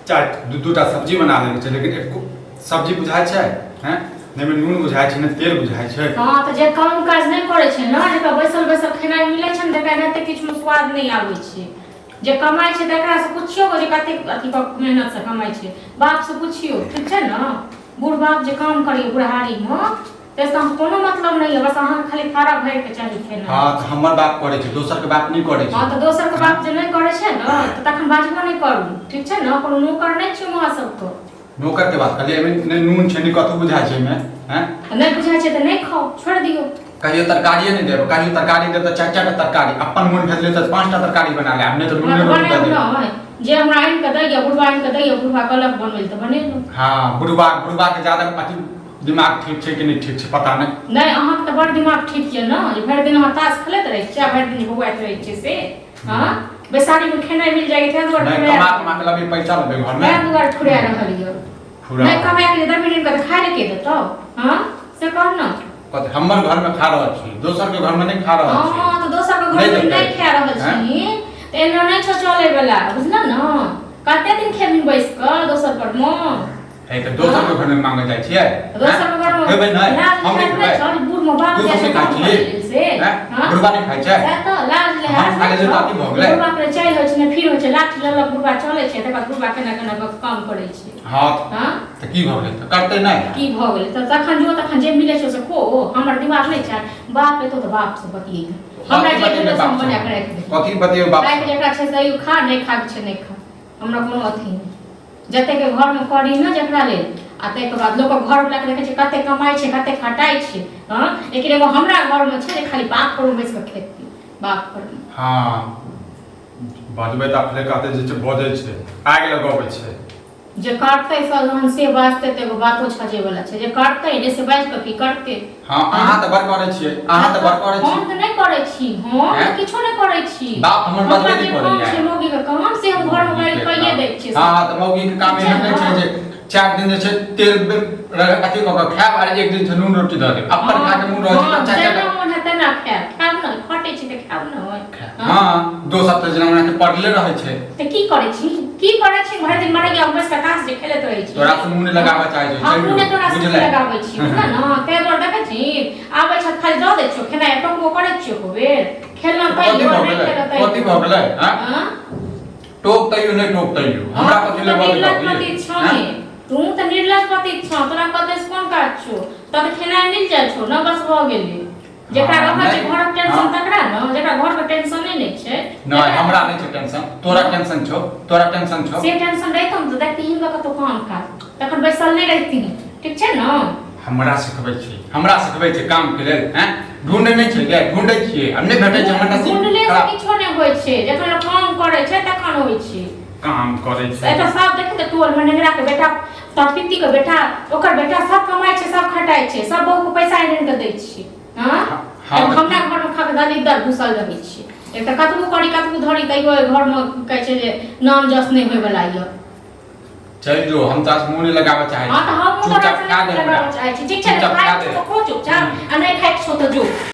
चारि दू दूटा सब्जी बना लेने छै, लेकिन एको सब्जी बुझाइ छै हैं, नहि मे नून बुझाइ छै, नहि तेल बुझाइ छै। हँ, तऽ जे काम काज नहि करै छै ने, जेकरा बैसल बैसल खेनाइ मिलै छै ने, तकरा एनाहिते किछुमे स्वाद नहि आबै छै। जे कमाइ छै तकरासँ पुछियौ जे कतेक अथी कऽ मेहनतसँ कमाइ छै। बापसँ पुछियौ, ठीक छै ने? बूढ़ बाप जे काम करैए बुढ़ारीमे, ताहिसँ अहाँके कोनो मतलब नहि यऽ। बस अहाँके खाली थारा भरिके चाही खेनाइ। हँ, तऽ हमर बाप करै छै, दोसरके बाप नहि करै छै। हँ, तऽ दोसरके बाप जे नहि करै छै ने, तऽ तखन बाजबो नहि करू, ठीक छै ने? कोनो नौकर नहि छियै अहाँ सबके। नौकर के बात कहलियै, एहिमे नहि नून छै, नहि कथू बुझाइ छै एहिमे हैं। नहि बुझाइ छै तऽ नहि खाउ, छोड़ि दियौ। कहियो तरकारिए नहि देब, कहियो तरकारी देब तऽ चारि चारि टा तरकारी। अपन मोन भेल तऽ पाँच टा तरकारी बना लेब, नहि तऽ हमरा नूने तऽ रोटी दऽ बनायब देब। नहि, जे हमरा आनि कऽ दैया, बुढ़बा आनि कऽ दैया, बुढ़बा कहलक बनबै लए तऽ बनेलहुँ। हँ, बुढ़बा, बुढ़बा के ज्यादा अथी दिमाग ठीक छै कि नहि ठीक छै पता नहि। नहि, अहाँके तऽ बड़ दिमाग ठीक यऽ ने, जे भरि दिन अहाँ ताश खेलैत रहै छियै आ भरि दिन बौआइत रहै छियै से। हँ, बैसारी में खेनाइ मिल जाए ताहि दुआरे नहीं, फुरा। कमा कमा के लबी पैसा लबे घर में। ताहि दुआरे फुरा रहल यऽ। फुरा। नहीं कमाए के देबी नहीं तऽ खाए ले के देतौ? हँ, से कह न। कथी हमर घर में खा रहल छी, दोसर के घर में नहीं खा रहल छी। हँ, तऽ दोसर के घर नहीं में देतै। नहीं खा रहल छी तऽ एना नहीं छौ चले वाला, बुझल न? कते दिन खेबही बैस कऽ दोसर पर मे? है तऽ दोसर के घर में मांगे जाइ छियै? दोसर के घर में खेबै नहि? लाज हम नहि लिहाज नहि खेबै। छौ? बूढ़ में बाप तू जाइ सब छै नहि खाइ काम छी? करै लेल से। हैं? हँ? बुढ़बा नहि खाइ छै? सएह तऽ लाज लिहाज हम खा नहि लेलियै छौ। तऽ अथी भऽ गेलै। बुढ़बा के चालि होइ छै ने, फिर होइ छै लाठी लऽ लऽ बुढ़बा चलै छै, तकर बाद बुढ़बा केना केना कऽ काम करै छै। हँ। हँ। तऽ की भऽ गेलै? तऽ करतै नहि? की भऽ गेलै? तऽ तखन जो तखन जे मिलै छै से खो। हमर दिमाग नहि छै? बाप एतौ तऽ बाप से बतियेबै। हमरा कथी जे बतियेबै भेटल से हम बाप से? बना कऽ राखि देबै। कथी बतियेबै बाप खायके से? जकरा छै से खा, नहि खायके छै नहि खा, हमरा कोनो अथी नहि। जतेक घरमे करी ने जकरा लेल, आ ताहिके बाद लोकक घरवलाके देखै छै कते कमाइ छै, कते खटाइ छै। हँ, लेकिन एगो हमरा घरमे छै जे खाली बाप पर बैस कऽ खेती बाप पर। हँ, बजबै तऽ अपने कहतै जे छै बजै छै, आगि लगबै छै। जे करतै सब जहन से बाजतै तऽ एगो बातो छजै वला छै। जे करतै नहि से बाजि कऽ की करतै? हँ, अहाँ तऽ बड़ करै छियै, अहाँ तऽ बड़ करै हम छी। तऽ नहि करै छी, हम तऽ हैं? किछो नहि करै छी। बाप हमर हमरा बजबे जे नहि काम करैया। छै मौगीके काम, से हम घरमे बैठ कइए दै छियै। हँ, तऽ मौगीके काम एहन नहि छै जे 4 दिन जे छै तेल अथी कऽ कऽ खायब आ एक दिन छै नून रोटी दऽ देब। अपन खाके मोन रहै छै तऽ चारि जेना चारि मोन है तेना खायब, खायब ने, खटै छी तऽ खायब ने। हँ, दोसर तऽ जेना ओना पड़ले रहै छै। तऽ की करै छी, की करै छी? भरि दिन मरैया बैस कऽ ताश जे खेलैत रहै छी। तोरा से मुँह नहि लगाबऽ चाहै छै। हम मुँह नहि तोरा से बुझलै? लगाबै छी, बुझल ने? ताहि दुआरे देखै छी आबै छ खाली दऽ दै छियौ खेनाइ, टोकबो करै छियौ एको बेर? खेलना कथी तैयो भऽ नहि गेलै? खेलऽ तैयो। कथी भऽ गेलै? हँ? हँ? टोक तैयो नहि, टोक तैयो हमरा तू कथी तऽ ले बजै? निर्लज पतित छौ ने, तू तऽ निर्लज पतित छौ। तोरा कतै से कोन काज छौ? तोरा तऽ खेनाइ मिल जाइ छौ ने, बस भऽ गेलै। जेकरा हँ, रहै छै नहि, घरक टेंशन हँ। तकरा ने, जेकरा घरके टेंशने नहि छै। नहि, हमरा नहि छै टेंशन, तोरा टेंशन छौ, तोरा टेंशन छौ। से टेंशन रहितौ ने तऽ देखतिही ने कतौ काम काज, तखन बैसल नहि रहितिही, ठीक छै ने? हमरा सिखबै छै, हमरा सिखबै छै काम के लेल। हैं, ढूंढे नहि छै गे? ढूंढै छियै आ नहि भेटै छै, हमर नसीब ढूंढले से खराब। किछो नहि होइ छै, जखन लोक काम करै छै तखन होइ छै। काम करै छै। एतऽ सब देखी तऽ टोल मे नेंगरा के बेटा, तपित्ती के बेटा, ओकर बेटा सब कमाइ छै, सब खटाइ छै, सब बहू के पैसा आनि आनि कऽ दै छै। हँ। हँ। एगो हमरा घर मे खा कऽ दलिदर घुसल रहै छै। एक तऽ कतबो करी, कतबो धरी, तैयो एहि घर मे कहै छै जे नाम जस नहि होय वला यऽ। चलि जो, हम तोरा से मुँह नहि लगाबऽ चाहै हँ, तऽ छी। हम तोरा चुपचाप से खा नहि दे हमरा। लगाबऽ चाहै छी, ठीक छै ने? चुपचाप खाइ खा के दे। छौ तऽ खो चुपचाप, आ नहि खाइ के छौ तऽ जो।